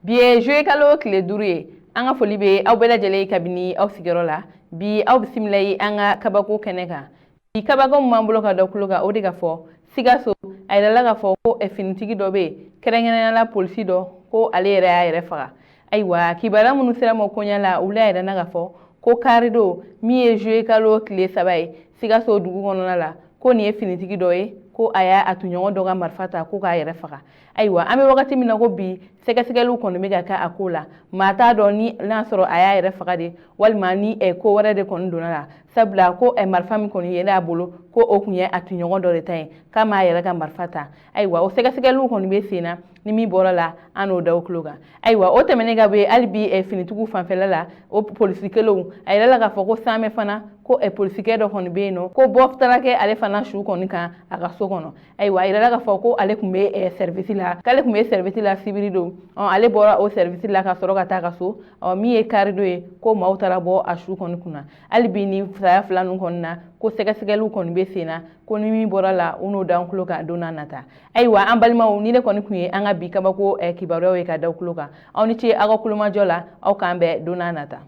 Bi ye juillet kalo tile 5 ye. An ka foli bɛ aw bɛɛ lajɛlen ye kabini aw sigiyɔrɔ la. Bi aw bisimila ye an ka kabako kɛnɛ kan. Bi kabako min b'an bolo ka da tulo kan, o de ka fɔ Sikaso, a yirala k'a fɔ ko finitigi dɔ bɛ yen, kɛrɛnkɛrɛnnenya la polisi dɔ, ko ale yɛrɛ y'a yɛrɛ faga. Ayiwa, kibaruya minnu sera ma koɲɛ la, olu y'a yira k'a fɔ ko karidon min ye juillet kalo tile 3 ye, Sikaso dugu kɔnɔna la, ko nin ye finitigi dɔ ye, ko a y'a a tɔɲɔgɔn dɔ ka marifa ta ko k'a yɛrɛ faga. Ayiwa, an bɛ wagati min na ko bi, sɛgɛsɛgɛliw kɔni bɛ ka kɛ a ko la. Maa t'a dɔn ni n'a sɔrɔ a y'a yɛrɛ faga de, walima ni ko wɛrɛ de kɔni donna la, sabula ko marifa min kɔni yera a bolo, ko o tun ye a tɔɲɔgɔn dɔ de ta ye, k'a m'a yɛrɛ ka marifa ta. Ayiwa, o sɛgɛsɛgɛliw kɔni bɛ sen na, ni min bɔra la, an n'o da tulo kan. Ayiwa, o tɛmɛnen ka bɔ yen, hali bi finitigiw fanfɛla la, o polisi kelenw, a yirala k'a fɔ ko Samɛ fana, ko polisikɛ dɔ kɔni bɛ yen nɔ, ko bɔ taara kɛ ale fana su kɔni kan a ka so kɔnɔ. Ayiwa, a yirala k'a fɔ ko ale tun bɛ service la, k'ale tun bɛ service la sibiri don. Ale bɔra o service la ka sɔrɔ ka taa ka so. Min ye karidon ye, ko maaw taara bɔ a su kɔni kunna. Hali bi ni saya fila ninnu kɔni na, ko sɛgɛsɛgɛliw kɔni bɛ sen na, ko ni min bɔra la, u n'o d'an tulo kan don n'a nata. Ayiwa, an balimaw, ni ne kɔni tun ye an ka bi kabako kibaruyaw ye ka da tulo kan. Aw ni ce aw ka kulomajɔ la. Aw k'an bɛn don n'a nata.